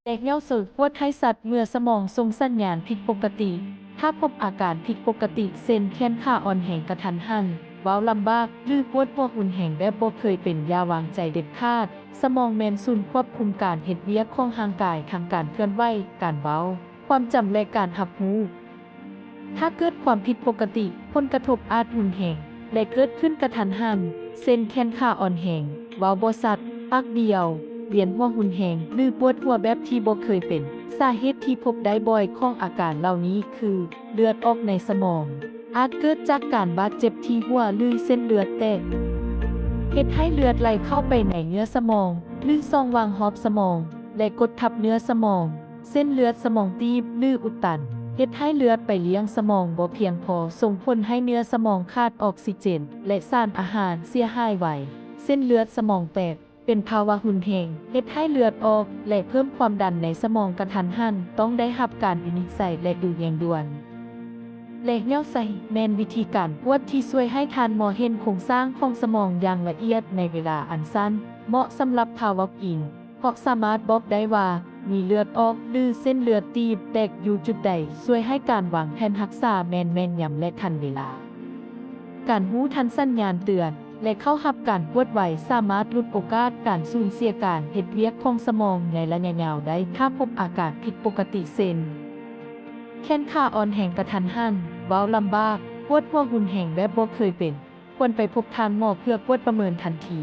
ແລະ ເຫຍົວເສີກ ປວດໄຂ້ສັດເມື່ອສະໝອງສົ່ງສັນຍານຜິດປົກກະຕິ. ຖ້າພົບອາການຜິດປົກກະຕິ ເຊັ່ນ ແຂນຂາອ່ອນແຮງກະທັນຫັນ, ເວົ້າລຳບາກ ຫຼື ປວດຫົວຮຸນແຮງແບບບໍ່ເຄີຍເປັນ, ຢ່າວາງໃຈເດັດຂາດ. ສະໝອງແມ່ນສູນຄວບຄຸມການເຮັດວຽກຂອງຮ່າງກາຍ, ທັງການເຄື່ອນໄຫວ, ການເວົ້າ, ຄວາມຈຳ ແລະ ການຮັບຮູ້. ຖ້າເກີດຄວາມຜິດປົກກະຕິ, ຜົນກະທົບອາດຮຸນແຮງ ແລະ ເກີດຂຶ້ນກະທັນຫັນ, ເຊັ່ນ ແຂນຂາອ່ອນແຮງ, ເວົ້າບໍ່ຊັດ, ປາກບຽວ, ວຽນຫົວຮຸນແຮງ ຫຼື ປວດຫົວແບບທີ່ບໍ່ເຄີຍເປັນ. ສາເຫດທີ່ພົບໄດ້ບ່ອຍຂອງອາການເຫຼົ່ານີ້ຄື ເລືອດອອກໃນສະໝອງ. ອາດເກີດຈາກການບາດເຈັບທີ່ຫົວ ຫຼື ເສັ້ນເລືອດແຕກ, ເຮັດໃຫ້ເລືອດໄຫຼເຂົ້າໄປໃນເນື້ອສະໝອງ ຫຼື ຊ່ອງວ່າງຮອບສະໝອງ ແລະ ກົດທັບເນື້ອສະໝອງ. ເສັ້ນເລືອດສະໝອງຕີບ ຫຼື ອຸດຕັນ ເຮັດໃຫ້ເລືອດໄປລ້ຽງສະໝອງບໍ່ພຽງພໍ, ສົ່ງຜົນໃຫ້ເນື້ອສະໝອງຂາດອອກຊີເຈນ ແລະ ສານອາຫານເສຍຫາຍໄວ. ເສັ້ນເລືອດສະໝອງແຕກ ເປັນພາວະຮຸນແຮງ, ເຮັດໃຫ້ເລືອດອອກ ແລະ ເພີ່ມຄວາມດັນໃນສະໝອງກະທັນຫັນ, ຕ້ອງໄດ້ຮັບການວິນິດໄສ ແລະ ດູແຍງດ່ວນ. ແລະ ເຫຍົວໃສ່ ແມ່ນວິທີການກວດທີ່ຊ່ວຍໃຫ້ທ່ານໝໍເຫັນໂຄງສ້າງຂອງສະໝອງຢ່າງລະອຽດໃນເວລາອັນສັ້ນ, ເໝາະສຳລັບພາວະກິນ ເພາະສາມາດບອກໄດ້ວ່າມີເລືອດອອກ ຫຼື ເສັ້ນເລືອດຕີບແຕກຢູ່ຈຸດໃດ, ຊ່ວຍໃຫ້ການວາງແຜນຮັກສາແມ່ນແມ່ນຍຳ ແລະ ທັນເວລາ. ການຮູ້ທັນສັນຍານເຕືອນ ແລະ ເຂົ້າຮັບການກວດໄວ ສາມາດຫຼຸດໂອກາດການສູນເສຍການເຮັດວຽກຂອງສະໝອງໃນໄລຍະຍາວໄດ້. ຖ້າພົບອາການຜິດປົກກະຕິ ເຊັ່ນ ແຂນຂາອ່ອນແຮງກະທັນຫັນ, ເວົ້າລຳບາກ, ປວດຫົວຮຸນແຮງແບບບໍ່ເຄີຍເປັນ, ຄວນໄປພົບທ່ານໝໍເພື່ອກວດປະເມີນທັນທີ.